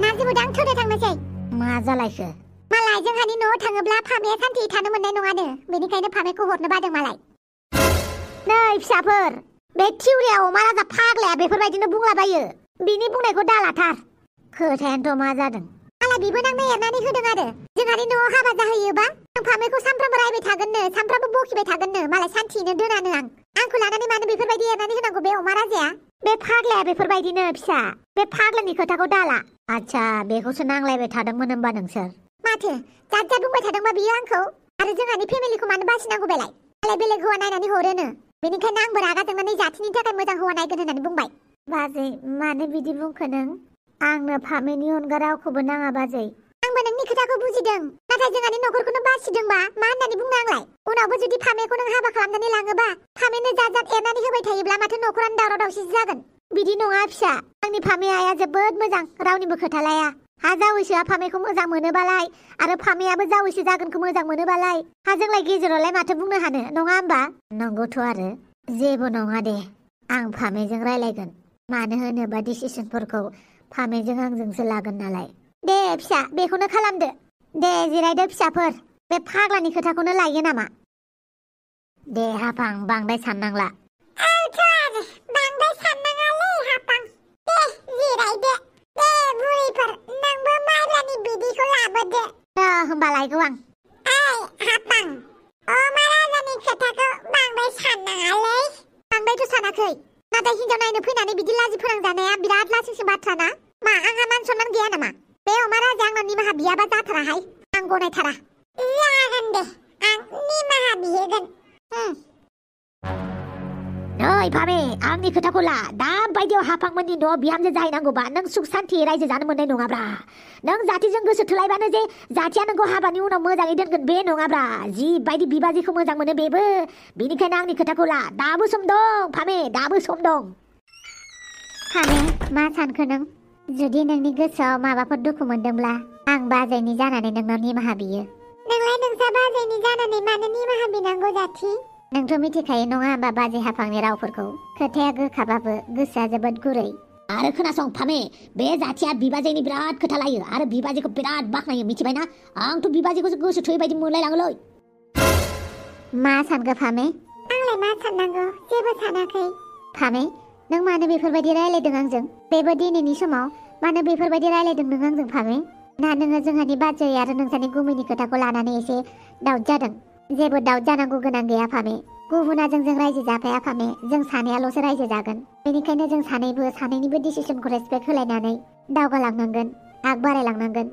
नाजिमुदां थोदो थांनोसै। मा जालायखो? मालाय जोंहानि न'आव थाङोब्ला फामेया सान्थि थानो मोननाय नङानो, बेनिखायनो फामेखौ हरनो बादों मालाय। नै फिसाफोर, बे थिउरियाव मा राजा फाग्लाया बेफोरबायदिनो बुंलाबायो। बिनि बुंनायखौ दालाथार। खोथायानोथ' मा जादों? मालाय बिबोनांनो एरनानै होदों आरो जोंहानि न'आव हाबा जाहैयोबा आं फामेखौ सानफ्रामबो रायबाय थागोननो, सानफ्रामबो बखिबाय थागोननो, मालाय सान्थिनो दोनानो आंखौ लानानै मानो बेफोरबायदि एरनानै होनांगौ बे अमा राजाया? बे फाग्लाया बेफोरबायदिनो फिसा। बे फाग्लानि खोथाखौ दाला। आच्छा, बेखौसो नांलायबाय थादोंमोन होनबा नोंसोर? माथो जात जात बुंबाय थादोंबा बियो आंखौ? आरो जोंहानि फेमिलिखौ मानो बासिनांगौ बेलाय? मालाय बेलेग हौवा नायनानै हरोनो, बेनिखायनो आंबो रागा जोंनानै जाथिनि थाखाय मोजां हौवा नायगोन होननानै बुंबाय। बाजै, मानो बिदि बुंखो नों? आंनो फामेनि अनगा रावखौबो नाङा बाजै। आंबो नोंनि खोथाखौ बुजिदों, नाथाय जोंहानि न'खरखौनो बासिदोंबा मा होननानै बुंनो आंलाय? उनावबो जुदि फामेखौ नों हाबा खालामनानै लाङोबा फामेनो जात जात एरनानै होबाय थायोब्ला माथो न'खरानो दावराव दावसि जागोन। बिदि नङा फिसा, आंनि फामे आइया जोबोद मोजां, रावनिबो खोथा लाया। हा जावैसोआ फामेखौ मोजां मोनोबालाय आरो फामेयाबो जावैसो जागोनखौ मोजां मोनोबालाय हाजोंलाय गेजेरावलाय माथो बुंनो हानो, नङा होमबा? नंगौथ' आरो जेबो नङा दे, आं फामेजों रायलायगोन। मानो होनोबा डिसिसनफोरखौ फामेजों आंजोंसो लागोन नालाय। दे फिसा, बेखौनो खालामदो। दे जिरायदो फिसाफोर, बे फाग्लानि खोथाखौनो लायो नामा? दे हाफां, बांद्राय साननांला। औथ' आरो बांद्राय साननाङालै हाफां। दे जिरायदो। दे बुरैफोर, नोंबो माइब्रानि बिदैखौ लाबोदो। होमबा लायगौ आं। ओइ हाफां, अमा राजानि खोथाखौ बांद्राय साननाङालै। बांद्रायथ' सानाखै, नाथाय हिनजाव नायनो फैनानै बिदि लाजि फोनांजानाया बिराद लासिंसिं बाथ्रा ना? मा आंहा मान सनमान गैया नामा? बे अमा राजाया आंनाव निमाहा बियाबा जाथाराहाय, आं गनायथारा। जागोन दे, आं निमाहा बिहैगोन। नै फामे, आंनि खोथाखौ ला। दा बायदियाव हाफांमोननि न'आव बिहामजो जाहैनांगौबा नों सुख सान्थियै रायजो जानो मोननाय नङाब्रा। नों जाथिजों गोसो थोलायबानो जे जाथिया नोंखौ हाबानि उनाव मोजाङै दोनगोन बे नङाब्रा। जिबायदि बिबाजैखौ मोजां मोनो बेबो। बेनिखायनो आंनि खोथाखौ ला, दाबो सम दं फामे, दाबो सम दं। फामे, मा सानखो नों? जुदि नोंनि गोसोआव माबाफोर दुखु मोनदोंब्ला आं बाजैनि जानानै नोंनाव निमाहा बियो। नोंलाय नोंसा बाजैनि जानानै मानो निमाहा बिनांगौ जाथि? नोंथ' मिथिखायो नङा होमबा बाजै हाफांनि रावफोरखौ? खोथाया गोखाबाबो गोसोआ जोबोद गुरै। आरो खोनासं फामे, बे जाथिया बिबाजैनि बिराद खोथा लायो आरो बिबाजैखौ बिराद बाख्नायो, मिथिबायना? आंथ' बिबाजैखौसो गोसो थोयै बायदि मोनलायलाङोलै। मा सानगो फामे? आंलाय मा साननांगौ, जेबो सानाखै। फामे, नों मानो बेफोरबायदि रायलायदों आंजों? बेबो दिनैनि समाव मानो बेफोरबायदि रायलायदों नों आंजों फामे? ना नोङो जोंहानि बाजै आरो नोंसानि गुमैनि खोथाखौ लानानै एसे दाउट जादों? जेबो दाउट जानांगौ गोनां गैया फामे। गुबुना जोंजों रायजो जाफाया फामे, जों सानैयाल'सो रायजो जागोन। बेनिखायनो जों सानैनिबो डिसिसनखौ रेसपेक्ट होलायनानै दावगालांनांगोन, आग बारायलांनांगोन।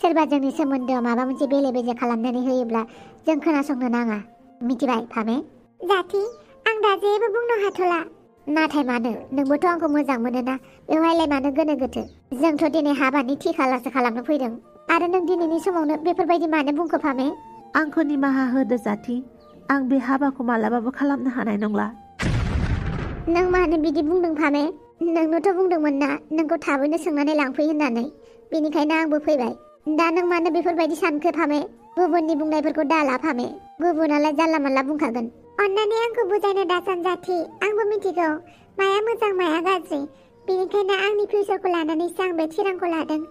सोरबा जोंनि सोमोन्दोआव माबा मोनसे बेले बेजे खालामनानै होयोब्ला जों खोनासंनो नाङा, मिथिबाय फामे? जाथि, आं दा जेबो बुंनो हाथ'ला। नाथाय मानो? नोंबोथ' आंखौ मोजां मोनोना, बेवहायलाय मानो गोनो गोथो? जोंथ' दिनै हाबानि थि खालारसो खालामनो फैदों, आरो नों दिनैनि समावनो बेफोरबायदि मानो बुंखो फामे? आंखौ निमाहा होदो जाथि, आं बे हाबाखौ मालाबाबो खालामनो हानाय नंला। नों मानो बिदि बुंदों फामे? नोंनोथ' बुंदोंमोन ना नोंखौ थाबैनो सोंनानै लांफै होननानै, बेनिखायनो आंबो फैबाय। दा नों मानो बेफोरबायदि सानखो फामे? गुबुननि बुंनायफोरखौ दाला फामे, गुबुनालाय जानला मानला बुंखागोन। अन्नानै आंखौ बुजायनो दासान जाथि, आंबो मिथिगौ माया मोजां माया गाज्रि, बेनिखायनो आंनि फिउचारखौ लानानैसो आं बे थिरांखौ लादों।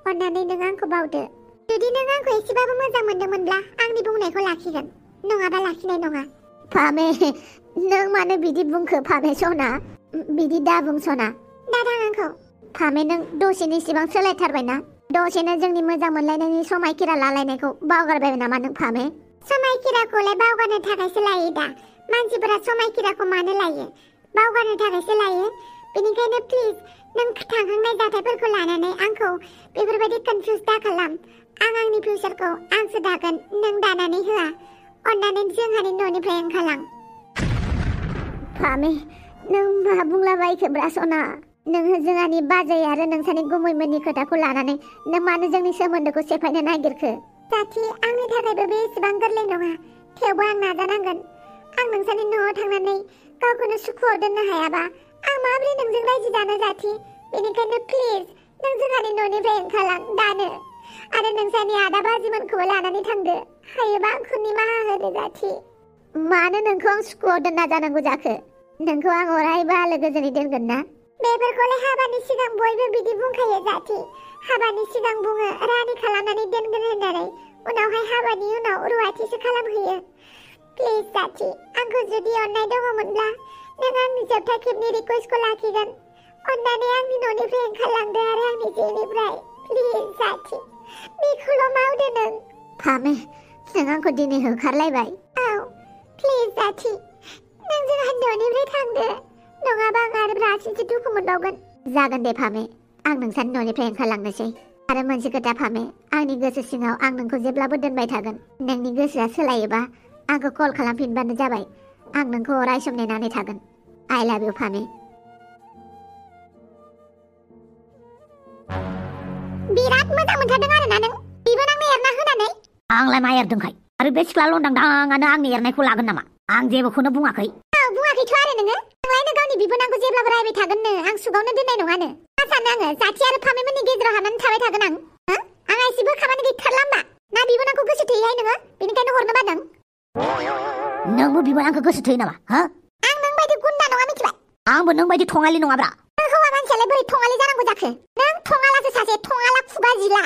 अन्नानै नों आंखौ बावदो। जुदि नों आंखौ एसेबाबो मोजां मोनदोंमोनब्ला आंनि बुंनायखौ लाखिगोन, नङाबा लाखिनाय नङा। फामे, नों मानो बिदि बुंखो फामे सना? बिदि दा बुं सना। दादां आंखौ। फामे, नों दसेनो इसेबां सोलायथारबायना? दसेनो जोंनि मोजां मोनलायनायनि समायखिरा लालायनायखौ बावगारबाय नामा नों फामे? समायखिराखौलाय बावगारनो थाखायसो लायो दा। मानसिफोरा समायखिराखौ मानो लायो? बावगारनो थाखायसो लायो। बेनिखायनो प्लिज नों थांखांनाय जाथायफोरखौ लानानै आंखौ बेफोरबायदि कनफिउज दा खालाम। आं आंनि फिउचारखौ आंसो दागोन, नों दानानै होआ। अन्नानै जोंहानि न'निफ्राय ओंखारलां। फामे, नों मा बुंलाबायखोब्रा सना? नोङो जोंहानि बाजै आरो नोंसानि गुमैमोननि खोथाखौ लानानै नों मानो जोंनि सोमोन्दोखौ सेफायनो नागिरखो? जाथि, आंनि थाखायबो बे एसेबां गोरलै नङा, थेवबो आं नाजानांगोन। आं नोंसानि न'आव थांनानै गावखौनो सुखुआव दोननो हायाबा आं माबोरै नोंजों रायजो जानो जाथि? बेनिखायनो प्लिज नों जोंहानि न'निफ्राय ओंखारलां दानो, आरो नोंसानि आदा बाजिमोनखौबो लानानै थांदो। हायोबा आंखौ निमाहा होदो जाथि। मानो नोंखौ आं सुखुआव दोनना जानांगौ जाखो? नोंखौ आं अरायबो आलो गोजोनै दोनगोन ना? बेफोरखौलाय हाबानि सिगां बयबो बिदि बुंखायो जाथि। हाबानि सिगां बुङो रानि खालामनानै दोनगोन होननानै उनावहाय हाबानि उनाव रुवाथिसो खालामहैयो। प्लिज जाथि, आंखौ जुदि अननाय दङमोनब्ला नों आंनि जोबथा खेबनि रिकुवेस्टखौ लाखिगोन। अन्नानै आंनि न'निफ्राय ओंखारलांदो आरो आंनि जिउनिफ्राय। प्लिज जाथि, बेखौल' मावदो नों। फामे, नों आंखौ दिनै होखारलायबाय। औ, प्लिज जाथि, नों जोंहा न'निफ्राय थांदो, नङाबा आं आरो रासिनसो दुखु मोनबावगोन। जागोन दे फामे, आं नोंसानि न'निफ्राय ओंखारलांनोसै। आरो मोनसे खोथा फामे, आंनि गोसो सिङाव आं नोंखौ जेब्लाबो दोनबाय थागोन। नोंनि गोसोआ सोलायोबा आंखौ कल खालामफिनबानो जाबाय। आं नोंखौ अराय सम नेनानै थागोन। आइ लाभ इउ फामे। बिराद मोजां मोनथारदों आरोना नों बिबोनांनो एरना होनानै। आंलाय मा एरदोंखाय? आरो बे सिख्ला लंदांदांआनो आंनि एरनायखौ लागोन नामा? आं जेबोखौनो बुङाखै। औ, बुङाखैथ' आरो नोङो। नोंलायनो गावनि बिबोनांखौ जेब्लाबो रायबाय थागोननो। आं सुगावनो दोननाय नङानो। मा सानो आङो जाथि आरो फामेमोननि गेजेराव हाबनानै थाबाय थागोन आं? आंहा एसेबो खामानि गैथारला होमबा? ना बिबोनांखौ गोसो थोयोहाय नोङो, बेनिखायनो हरनो बादों? नोंबो बिबोनांखौ गोसो थोयो नामा? आं नों बायदि गुन्दा नङा, मिथिबाय? आंबो नों बायदि थङालि नङाब्रा। नों हौवा मानसियालाय बोरै थङालि जानांगौ जाखो? नों थङालासो सासे थङाला खुगा जिला।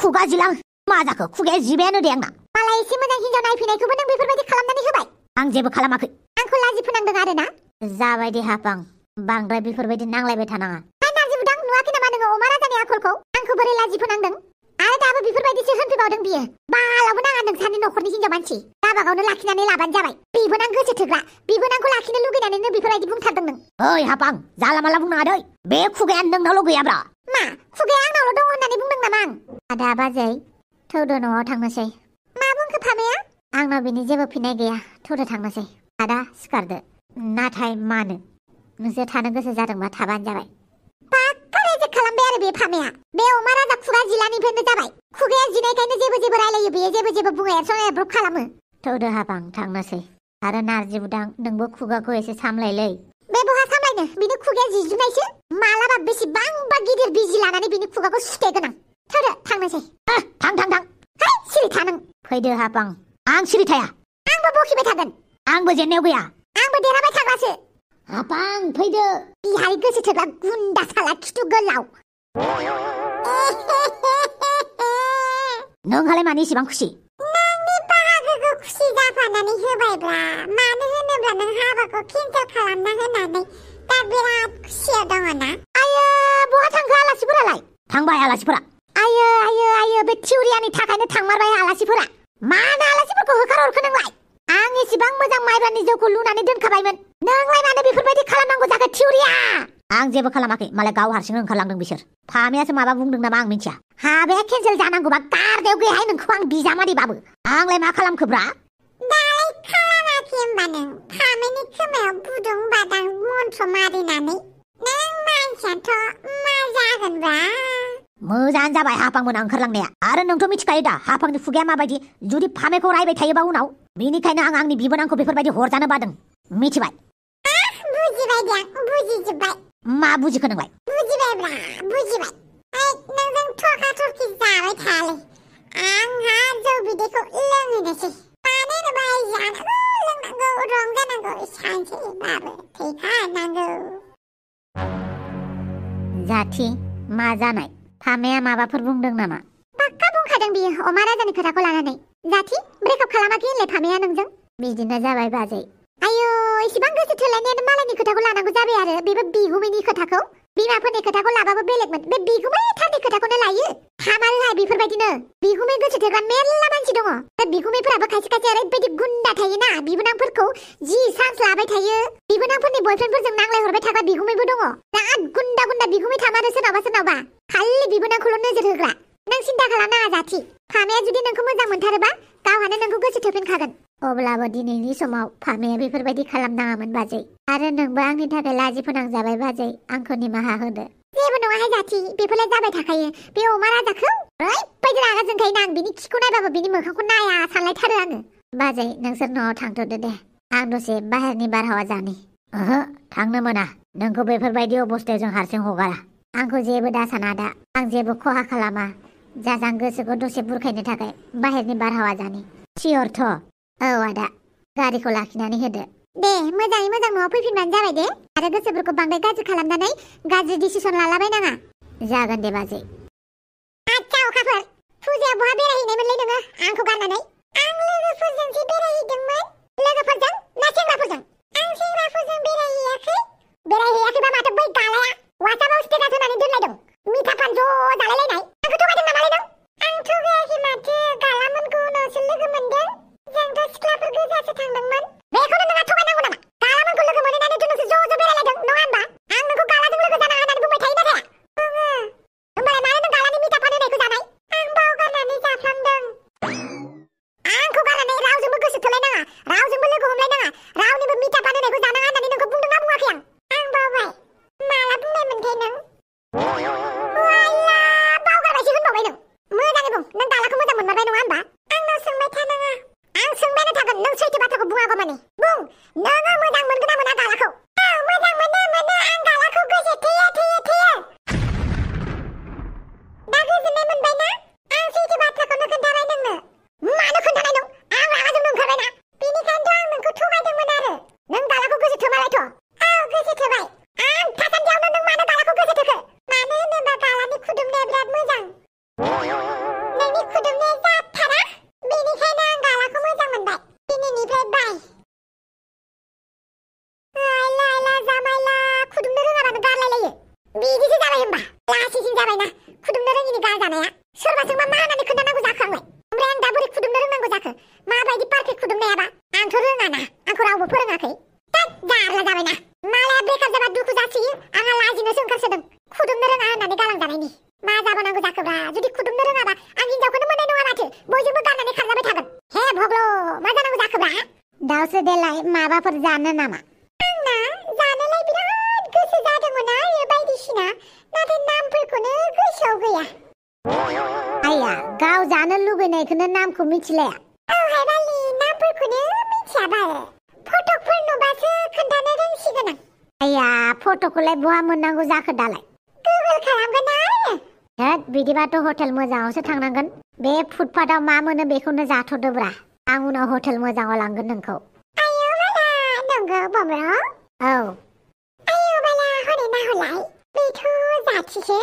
खुगा जिलां? मा जाखो? खुगाया जिबायानो दे आंना। मालाय एसे मोजां हिनजाव नायफैनायखौबो नों बेफोरबायदि खालामनानै होबाय। आं जेबो खालामाखै। आंखौ लाजि फोनांदों आरोना? जाबाय दे हापां, बांद्राय बेफोरबायदि नांलायबाय थानाङा। नारजि बुदां, नुवाखै नामा नोङो अमा राजानि आखलखौ? आंखौ बोरै लाजि फोनांदों? आरो दाबो बेफोरबायदिसो होनफैबावदों बियो। बालावबो नाङा नोंसानि न'खरनि हिनजाव मानसि। गाबागावनो लाखिनानै लाबानो जाबाय। बिबोनां गोसो थोग्रा, बिबोनांखौ लाखिनो लुगैनानैनो बेफोरबायदि बुंथारदों नों। ओइ हापां, जाला माला बुंनाङा दै। बे खुगाया नोंनावल' गैयाब्रा। मा खुगाया आंनावल' दं होननानै बुंदों नामा आं? आदा बाजै, थौदो न'आव थांनोसै। मा बुंखो फामेया? आंनाव बिनि जेबो फिननाय गैया। थौदो थांनोसै। आदा सिखारदो। नाथाय मानो? नोंसोर थानो गोसो जादोंबा थाबानो जाबाय। पाक्का रेजेक्ट खालामबाय आरो बे फामेया। बे अमा राजा खुगा जिलानिफ्रायनो जाबाय। खुगाया जिनायखायनो जेबो रायलायो बेयो, जेबो बुङो, एरसन एरब्रब खालामो। थौदो हापां, थांनोसै। आरो नारजि बुदां, नोंबो खुगाखौ एसे सामलायलै। बे बहा सामलायनो? बिनि खुगाया जिजुनायसो। मालाबा बेसेबांबा गिदिर बिजि लानानै बिनि खुगाखौ सुथेगोन आं। थौदो थांनोसै। थां। है, सिरि था नों। फैदो हापां। आं सिरि थाया। आंबो बखिबाय थागोन। आंबो जेननायाव गैया। आंबो देरहाबाय थाग्रासो। हापां, फैदो। बिहारि गोसो थोग्रा गुन्दा साला खिथु गोलाव। नोंहालाय मानो इसेबां खुसि? नोंनि बाहागोखौ खुसि जाफानानै होबायब्रा। मानो होनोब्ला नों हाबाखौ केन्सेल खालामना होनानै दा बिराद खुसियाव दङना? आयो, बहा थांखो आलासिफोरालाय? थांबाय आलासिफोरा। आयो, बे थिउरियानि थाखायनो थांमारबाय आलासिफोरा। मानो आलासिफोरखौ होखारहरखो नोंलाय? आं एसेबां मोजां माइब्रानि जौखौ लुनानै दोनखाबायमोन। नोंलाय मानो बेफोरबायदि खालामनांगौ जाखो थिउरिया? आं जेबो खालामाखै, मालाय गाव हारसिं ओंखारलांदों बिसोर। फामेयासो माबा बुंदों नामा आं मिथिया। हाबाया केन्सेल जानांगौबा गारदायाव गैयाहाय नोंखौ आं बिजामादैबाबो। आंलाय मा खालामखोब्रा? दालाय खालामाखै होमबा नों फामेनि खोमायाव बुदुं बादां मन्त्र मारिनानै? नों मानसियाथ' मा जागोनब्रा? मोजाङानो जाबाय हापां मोना ओंखारलांनाया। आरो नोंथ' मिथिखायो दा हापांनि खुगाया माबायदि। जुदि फामेखौ रायबाय थायोबा उनाव। बेनिखायनो आं आंनि बिबोनांखौ बेफोरबायदि हरजानो बादों। मिथिबाय? बुजिबाय दे, बुजिजोब्बाय। मा बुजिखो नोंलाय? बुजिबायब्रा, बुजिबाय। नोंजों थरखा थरखि जाबाय थायालै। आंहा जौ बिदैखौ लोंहैनोसै। मानो होनोबा जानांगौ, लोंनांगौ, रंजानांगौ, सानसेबाबो थैखानांगौ। जाथि, मा जानाय? फामेया माबाफोर बुंदों नामा? पाक्का बुंखादों बियो अमा राजानि खोथाखौ लानानै। जाथि, ब्रेकआप खालामाखै होनलाय फामेया नोंजों? बिदिनो जाबाय बाजै। आयौ, इसिबां गोसो थोलायनायानो मालायनि खोथाखौ लानांगौ जाबाय आरो बेबो बिगुमैनि खोथाखौ। बिमाफोरनि खोथाखौ लाबाबो बेलेगमोन, बे बिगुमैथारनि खोथाखौनो लायो। हामारोहाय बेफोरबायदिनो। बिगुमै गोसो थोग्रा मेरला मानसि दङ। बे बिगुमैफोराबो खायसे ओरैबायदि गुन्दा थायोना, बिबोनांफोरखौ जि चान्स लाबाय थायो। बिबोनांफोरनि बयफ्रेन्डफोरजों नांलायहरबाय थाग्रा बिगुमैबो दङ। बिराद गुन्दा बिगुमै थामारो सोरनावबा। खालि बिबोनांखौल' नोजोर होग्रा। नों सिन्था खालामनाङा जाथि। फामेया जुदि नोंखौ मोजां मोनथारोबा गावहानो नोंखौ गोसो थोफिनखागोन। अब्लाबो दिनैनि समाव फामेया बेफोरबायदि खालामनाङामोन बाजै। आरो नोंबो आंनि थाखाय लाजि फोनांजाबाय बाजै। आंखौ निमाहा होदो। जेबो नङाहाय जाथि, बेफोरलाय जाबाय थाखायो। बे अमा राजाखौ ओरैबायदि रागा जोंखायोना आं बिनि खिखौ नायबाबो बिनि मोखांखौ नाया सानलायथारो आङो। बाजै, नोंसोर न'आव थांथ'दो दे। आं दसे बाहेरनि बारहावा जानि। ओहो, थांनो मोना। नोंखौ बेफोरबायदि अबस्थायाव जों हारसिं हगारा। आंखौ जेबो दासान आदा। आं जेबो खहा खालामा। जाजां गोसोखौ दसे बुरखायनो थाखाय बाहेरनि बारहावा जानि। सियरथ'? औ आदा। गारिखौ लाखिनानै होदो। दे, मोजाङै मोजां न'आव फैफिनबानो जाबाय दे। आरो गोसोफोरखौ बांद्राय गाज्रि खालामनानै गाज्रि डिसिसन लालाबायनाङा। जागोन दे बाजै। आच्छा अखाफोर फुजायाव बहा बेरायहैनायमोनलै नोङो आंखौ गारनानै? आं लोगोफोरजोंसो बेरायहैदोंमोन। लोगोफोरजों ना सेंग्राफोरजों? आं सेंग्राफोरजों बेरायहैयाखै। बेरायहैयाखैबा माथो बै गालाया वाट्सएपआव स्टेटास होनानै दोनलायदों मिथा पान ज' जालायलायनाय। आंखौ थगायदों नामालै नों? आं थगायाखै माथो, गालामोनखौ उनावसो लोगो मोनदों। जोंथ' सिख्लाफोर गोजासो थांदोंमोन। बेखौनो नोंहा थगायनांगौ नामा? गालामोनखौ लोगो मोनहैनानैथ' नोंसोर ज' ज' बेरायलायदों नङा होमबा? आं नोंखौ गालाजों लोगो जानाङा होननानै बुंबाय थायो ना थाया? होमबालाय मानो नों गालानि मिथा पान होनायखौ जानाय? आं बावगारनानै जाफ्लांदों। आंखौ गारनानै रावजोंबो गोसो थोलायनाङा, रावजोंबो लोगो हमलायनाङा, रावनिबो मिथा पान होनायखौ जानाङा होननानै नोंखौ बुंदोंना बुङाखै आं? आं बावबाय। माला बुंनायमोनथाय नों? वाला बावगारबायसो होनबावबाय नों। मोजाङै बुं, नों गालाखौ मोजां मोनमारबाय नङा होमबा? आंनाव सोंबाय थानाङा। आं सोंबायानो थागोन नों सैथो बाथ्राखौ बुङागौ मानि। बुं, नोङो मोजां मोनगोन ना मोना गालाखौ? औ मोजां मोनो आं गालाखौ गोसो थोयो। दा गोजोननाय मोनबाय ना? आं सैथो बाथ्राखौनो खोन्थाबाय नोंनो। मानो खोन्थानाय नों? आं रागा जोंनो ओंखारबायना। बेनिखायनोथ' आं नोंखौ थगायदोंमोन आरो। नों गालाखौ गोसो थोबालायथ'? औ गोसो थोबाय। आं थासान्दियावनो नों मानो गालाखौ गोसो थोखो? मानो होनोबा गालानि खुदुमनाया बिराद मोजां। नोंनि खुदुमनाया जाथारा? बेनिखायनो आं गालाखौ मोजां मोनबाय। दिनैनिफ्राय बाय। लायला जामायला खुदुमनो रोङाबानो गारलायलायो। बिदिसो जाबाय होमबा? लासिसिन जाबायना खुदुमनो रोङिनि गारजानाया। सोरबाजोंबा मा होननानै खोन्थानांगौ जाखो आंलाय? ओमफ्राय आं दा बोरै खुदुमनो रोंनांगौ जाखो? माबायदि पारफेक्ट खुदुमनायाबा? आंथ' रोङाना, आंखौ रावबो फोरोङाखै। थोद जारला जाबायना। मालाया बेखार जाबा दुखु जासोयो। आंहा लाजिनोसो ओंखारसोदों खुदुमनो रोङा होननानै गालांजानायनि। मा जाबावनांगौ जाखोब्रा? जुदि खुदुमनो रोङाबा आं हिनजावखौनो मोननाय नङा माथो। बयजोंबो गारनानै खारजाबाय थागोन। हे भग्ल, मा जानांगौ जाखोब्रा? दाउसो देलाय माबाफोर जानो नामा? आंना जानोलाय बिराद गोसो जादोंमोन आरो बायदिसिना, नाथाय नामफोरखौनो गोसोआव गैया। आया, गाव जानो लुगैनायखौनो नामखौ मिथिलाया। औहाय बालि, नामफोरखौनो मिथिया बाल। फटकफोर नुबासो खोन्थानो रोंसिगोन आं। आया, फट'खौलाय बहा मोननांगौ जाखो दालाय? गुगोल खालामगोन आरो। होद, बिदिबाथ' हटेल मोजाङावसो थांनांगोन। बे फुटपाथाव मा मोनो बेखौनो जाथ'दोब्रा। आं उनाव हटेल मोजाङाव लांगोन नोंखौ। आयौ बाला, नंगौ बम्र'? औ। आयौ बाला, हनै नाहरलाय। बेथ' जाथिसो।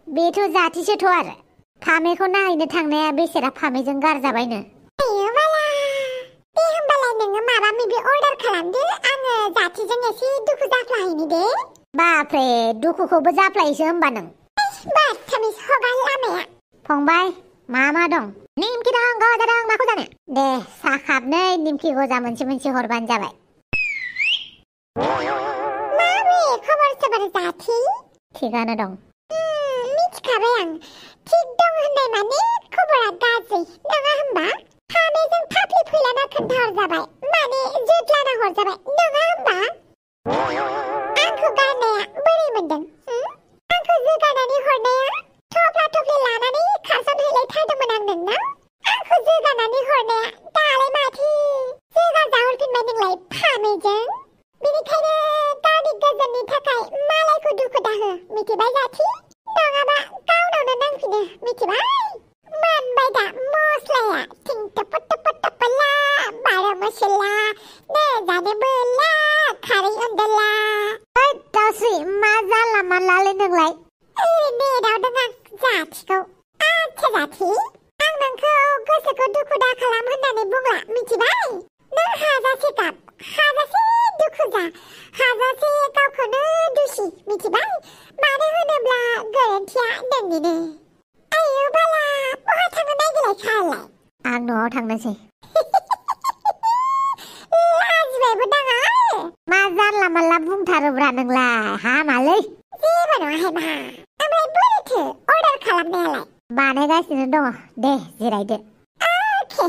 बेथ' जाथिसोथ' आरो। फामेखौ नायहैनो थांनाया बेसेरा फामेजों गारजाबायनो। आयौ बाला, दे होमबालाय नोङो माबा माबि अर्डार खालामदो। आङो जाथिजों एसे दुखु जाफ्लाहैनि दे। बाफ्रे, दुखुखौबो जाफ्लायोसो होमबा नों? बाथामिस हगार लामाया। फंबाय, मा दं? निमखि दं, गजा दं, माखौ जानो? दे, साहा खाबनै निमखि गजा मोनसे हरबानो जाबाय। माब्रै खबर सबर जाथि? थिगानो दं। मिथिखाबाय आं। थिग दं होननाय माने खबरा गाज्रि नङा होमबा? फामेजों फाफ्लि फैलाना खोन्थाहरजाबाय, माने जोदलाना हरजाबाय नङा होमबा? आंखौ गारनाया बोरै मोनदों? आंखौ जोगारनानै हरनाया? थफ्ला थफ्लि लानानै खारसनहैलायथारदोंमोन आं नोंनाव। आंखौ जोगारनानै हरनाया दालाय माथो जोगार जाहरफिनबाय नोंलाय फामेजों? बेनिखायनो गावनि गोजोननि थाखाय मालायखौ दुखु दाहो, मिथिबाय जाथि? नङाबा गावनावनो नांफिनो, मिथिबाय? मोनबाय दा मस्लाया? थिंटपटपटपला बार' मसला ने जानो बोला खारै अनदला। ओइ दाउस्रि, मा जाला मानलालै नोंलाय? ओरैनो एदावदों आं जाथिखौ। आच्छा जाथि, आं नोंखौ गोसोखौ दुखु दा खालाम होननानै बुंला, मिथिबाय? नों हाजासे गाब, हाजासे दुखु जा, हाजासे गावखौनो दुसि, मिथिबाय? मानो होनोब्ला गोरोन्थिया नोंनिनो। आयौ बाला, बहा थांनो नायगिरलाय खालाय? आं न'आव थांनोसै। लाजिबायबो दाङा आरो। मा जानला मानला बुंथारोब्रा नोंलाय, हामालै। जेबो नङाहाय मा। ओमफ्राय बोरैथो अर्डार खालामनायालाय? बानायगासिनो दङ, दे जिरायदो। अके।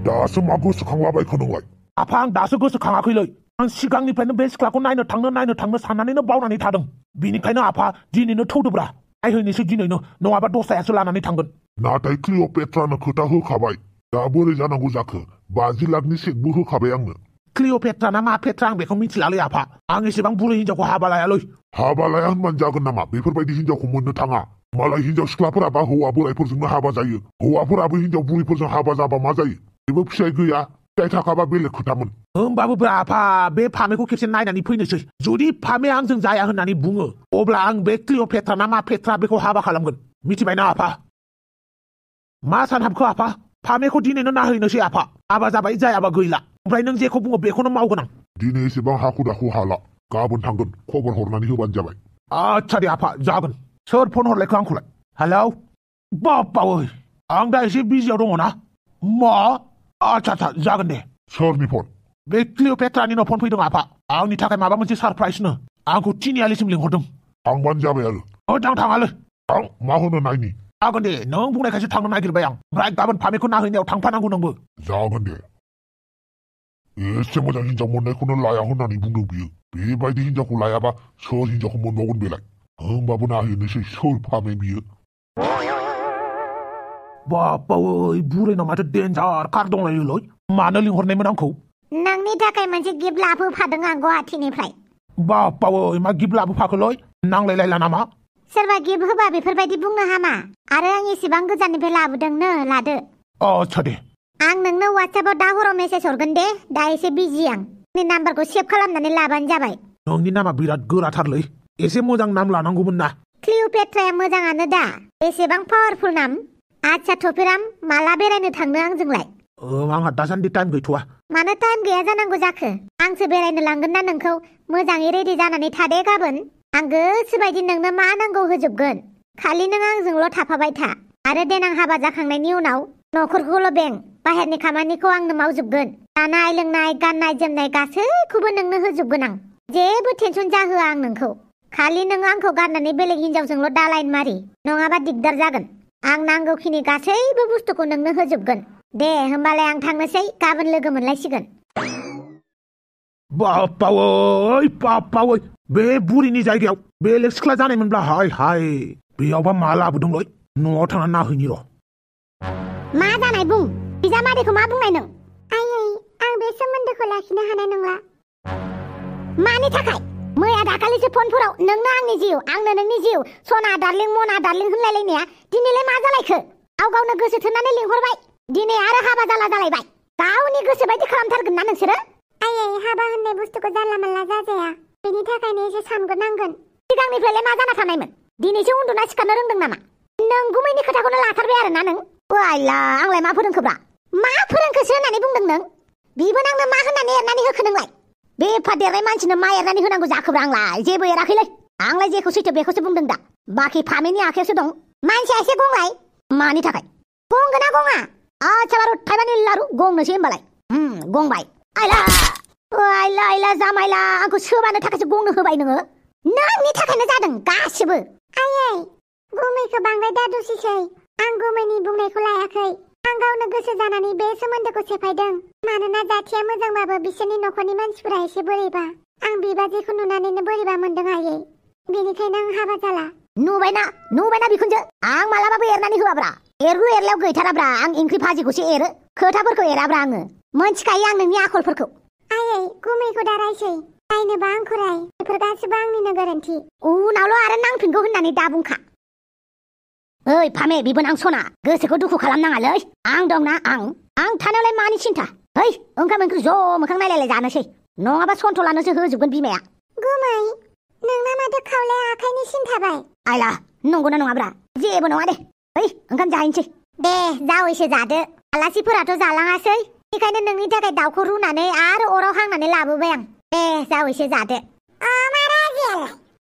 दासो मा गोसोखांलाबायखो नोंलाय? आफा, आं दासो गोसोखाङाखैलै। आं सिगांनिफ्रायनो बे सिख्लाखौ नायनो थांनो साननानैनो बावनानै थादों। बिनिखायनो आफा, दिनैनो थौदोब्रा। नायहैनोसै दिनैनो, नङाबा दस्रायासो लानानै थांगोन। नाथाय क्लिअपेट्रानो खोथा होखाबाय। दा बोरै जानांगौ जाखो? 50 लाखनि चेकबो होखाबाय आंनो। क्लिअपेट्रा ना मा पेट्रा आं बेखौ मिथिलालै आफा। आं एसेबां बुरै हिनजावखौ हाबा लायालै। हाबा लाया होनबानो जागोन नामा? बेफोरबायदि हिनजावखौ मोननो थाङा। मालाय हिनजाव सिख्लाफोराबा हौवा बोरायफोरजोंनो हाबा जायो। हौवाफोराबो हिनजाव बुरैफोरजों हाबा जाबा मा जायो? जेबो फिसाय गैया। फिथाइ थाखाबा बेलेग खोथामोन होमबाबो आफा बे फामेखौ खेबसे नायनानै फैनोसै जुदि फामे आंजों जाया होननानै बुङो अब्ला आं बे क्लिअपेट्रा ना मा पेट्रा बेखौ हाबा खालामगोन मिथिबायना आफा मा सानहाबखो आफा फामेखौ दिनैनो नाहैनोसै आफा हाबा जाबाय जायाबा गैला ओमफ्राय नों जेखौ बुङो बेखौनो मावगोन आं दिनै एसेबां हाखु दाखु हाला गाबोन थांगोन खबर हरनानै होबानो जाबाय आच्छा दे आफा जागोन सोर फन हरलायखो आंखौलाय हेलौ बाप्पावै आं दा एसे बिजियाव दङ ना मा आच्छा जागोन दे सोरनि फन बे क्लिअपेट्रानिनो फन फैदों आफा आंनि थाखाय माबा मोनसे सारप्राइजनो आंखौ तिनिआलिसिम लिंहरदों थांबानो जाबाय आरो थाङालै थां मा होनो नायनि जागोन दे नों बुंनायखायसो थांनो नागिरबाय आं ओमफ्राय गाबोन फामेखौ नाहैनायाव थांफानांगौ नोंबो जागोन दे एसे मोजां हिनजाव मोननायखौनो लाया होननानै बुंदों बियो बेबायदि हिनजावखौ लायाबा सोर हिनजावखौ मोनबावगोन बेलाय होमबाबो नाहैनोसै सोर फामे बियो बाप्पावै बुरैनाव माथो डेन्जार कार दंलायोलै मानो लिंहरनायमोन आंखौ नोंनि थाखाय मोनसे गिफ्ट लाबोफादों आं गुवाहाटीनिफ्राय बाप्पावै मा गिफ्ट लाबोफाखोलै नांलायलायला नामा सोरबा गिफ्ट होबा बेफोरबायदि बुंनो हामा आरो आं एसेबां गोजाननिफ्राय लाबोदोंनो लादो आच्छा दे आं नोंनो वाट्सएपआव दा हराव मेसेज हरगोन दे दा एसे बिजि आं नोंनि नाम्बारखौ सेभ खालामनानै लाबानो जाबाय नोंनि नामा बिराद गोराथारलै एसे मोजां नाम लानांगौमोन ना क्लिअपेट्राया मोजाङानो दा एसेबां पावारफुल नाम आच्छा थफिराम माला बेरायनो थांनो आंजोंलाय आंहा दासान्दि टाइम गैथ'वा मानो टाइम गैया जानांगौ जाखो आंसो बेरायनो लांगोन ना नोंखौ मोजाङै रेडि जानानै थादे गाबोन आं गोसोबायदि नोंनो मा नांगौ होजोबगोन खालि नों आंजोंल' थाफाबाय था आरो देनां हाबा जाखांनायनि उनाव न'खरखौल' बें बाहेरनि खामानिखौ आंनो मावजोबगोन जानाय लोंनाय गाननाय जोमनाय गासैखौबो नोंनो होजोबगोन आं जेबो टेनसन जाहोआ आं नोंखौ खालि नों आंखौ गारनानै बेलेग हिनजावजोंल' दा लाइन मारि नङाबा दिगदार जागोन आं नांगौखिनि गासैबो बुस्थुखौ नोंनो होजोबगोन दे होमबालाय आं थांनोसै गाबोन लोगो मोनलायसिगोन बाप्पावै बे बुरिनि जायगायाव बेलेग सिख्ला जानायमोनब्ला हाय हाय बेयावबा मा लाबोदोंलै न'आव थांना नाहैनि र' मा जानाय बुं बिजामादैखौ मा बुंनाय नों आयै आं बे सोमोन्दोखौ लाखिनो हानाय नंला मानि थाखाय मैया दाखालिसो फनफोराव नोंनो आंनि जिउ आंनो नोंनि जिउ सना दार्लिं मना दार्लिं होनलायलायनाया दिनैलाय मा जालायखो गावनो गोसो थोननानै लिंहरबाय दिनै आरो हाबा जालायबाय गावनि गोसो बायदि खालामथारगोन ना नोंसोरो आयै हाबा होननाय बुस्थुखौ जानला मोनला जाजाया बेनि थाखायनो एसे सानग्रोनांगोन सिगांनिफ्रायलाय मा जाना थानायमोन दिनैसो उन्दुना सिखारनो रोंदों नामा नंगुमैनि खोथाखौनो लाथारबाय आरोना नों आइला आंलाय मा फोरोंखोब्रा मा फोरोंखोसो होननानै बुंदों नों बिबो नांनो मा होननानै एरनानै होखो नोंलाय बे एफा देरनाय मानसिनो मा एरनानै होनांगौ जाखोब्रा आंलाय जेबो एराखैलै आंलाय जेखौ सैथो बेखौसो बुंदों दा बाखि फामेनि आखायावसो दं मानसिया एसे गंलाय मानि थाखाय गंगोना गङा आच्छा बारु थाइबानि लारु गंनोसै होमबालाय गंबाय आइला जामाइला आंखौ सोबानो थाखायसो गंनो होबाय नोङो नोंनि थाखायनो जादों गासिबो आयै गुमैखौ बांद्राय दादुसिसै आं गुमैनि बुंनायखौ लायाखै आं गावनो गोसो जानानै बे सोमोन्दोखौ सेफायदों मानोना जाथिया मोजांबाबो बिसोरनि न'खरनि मानसिफोरा एसे बोरैबा आं बिबाजैखौ नुनानैनो बोरैबा मोनदों आयै बेनिखायनो आं हाबा जाला नुबायना बिखुनजो आं मालाबाबो एरनानै होआब्रा एरलु एरलायाव गैथाराब्रा आं ओंख्रि भाजिखौसो एरो खोथाफोरखौ एराब्रा आङो मोनथिखायो आं नोंनि आखलफोरखौ आयै गुमैखौ दा रायसै रायनोबा आंखौ राय बेफोर गासिबो आंनिनो गोरोन्थि उनावल' आरो नांफिनगौ होननानै दा बुंखा ओइ फामे बिबोनां सना गोसोखौ दुखु खालामनाङालै आं दंना आं थानायावलाय मानि सिन्था ओइ ओंखाम ओंख्रि ज' मोखां नायलायलाय जानोसै नङाबा सन्थ'लानोसो होजोबगोन बिमाया गुमै नोंना माथो खावलाया आखाइनि सिनथाबाय आइला नंगौना नङाब्रा जेबो नङा दे ओइ ओंखाम जाहैनोसै दे जावैसो जादो आलासिफोराथ' जालाङासै बेखायनो नोंनि थाखाय दाउखौ रुनानै आरो अराव हांनानै लाबोबाय आं दे जावैसो जादो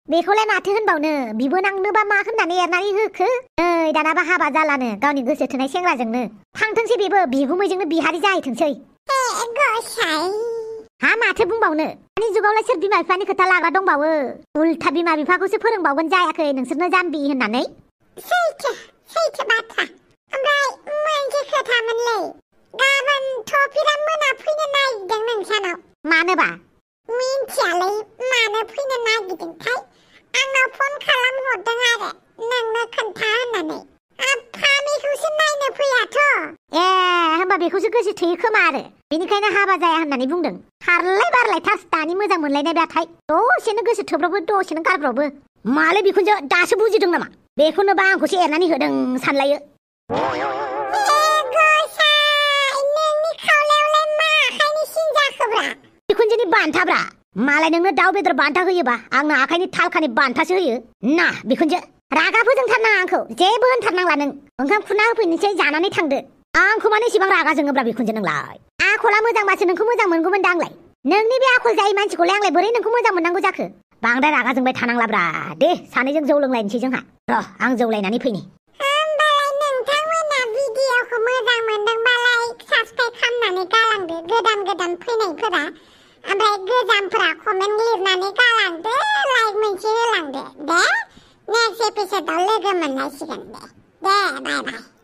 बेखौलाय माथो होनबावनो बिबोनांनोबा मा होननानै एरनानै होखो नै दानाबा हाबा जालानो गावनि गोसो थोनाय सेंग्राजोंनो थांथोंसै बेबो बिगुमैजोंनो बिहारि जाहैथोंसै हा माथो बुंबावनो दानि जुगावलाय सोर बिमा बिफानि खोथा लाग्रा दंबावो उल्था बिमा बिफाखौसो फोरोंबावगोन जायाखै नोंसोरनो जाम्बि होननानै सैथो बाथ्रा ओमफ्राय मोनसे खोथामोनलै गाबोन थफिराम मोना फैनो नागिरदों नोंसानाव मानोबा मिन्थियालै मानो फैनो नागिरदोंथाय आंनाव फन खालामहरदों आरो नोंनो खोन्था होननानै फामिखौसो नायनो फैयाथ' होमबा बेखौसो गोसो थोयो खोमा आरो बेनिखायनो हाबा जाया होननानै बुंदों खारलाय बारलाय थार्स दानि मोजां मोनलायनाय बाथाय दसेनो गोसो थोब्रबो दसेनो गारब्रबो मालै बिखुनजो दासो बुजिदों नामा बेखौनोबा आंखौसो एरनानै होदों सानलायो नोंनि खावलायावलाय मा बिखुनजोनि बान्थाब्रा मालाय नोंनो दाउ बेदर बान्था होयोबा आंनो आखाइनि थालखानि बान्थासो होयो ना बिखुनजो रागा फोजोंथारनाङा आंखौ जेबो होनथारनांला नों ओंखाम खुना होफैनोसै जानानै थांदो आंखौ मानो इसेबां रागा जोङोब्रा बिखुनजो नोंलाय आखला मोजांबासो नोंखौ मोजां मोनगौमोन दा आंलाय नोंनि बे आखल जायै मानसिखौलाय आंलाय बोरै नोंखौ मोजां मोननांगौ जाखो बांद्राय रागा जोंबाय थानांलाब्रा दे सानैजों जौ लोंलायनोसै जोंहा र' आं जौ लायनानै फैनि होमबालाय नोंथांमोना भिडिअखौ मोजां मोनदोंबालाय साबसक्राइब खालामनानै गालांदो गोदान फैनायफोरा ओमफ्राय गोजामफोरा कमेन्ट लिरनानै गालांदो लाइक मोनसे होलांदो दे नेक्स्ट एपिसोडआव लोगो मोनलायसिगोन दे बाय बाय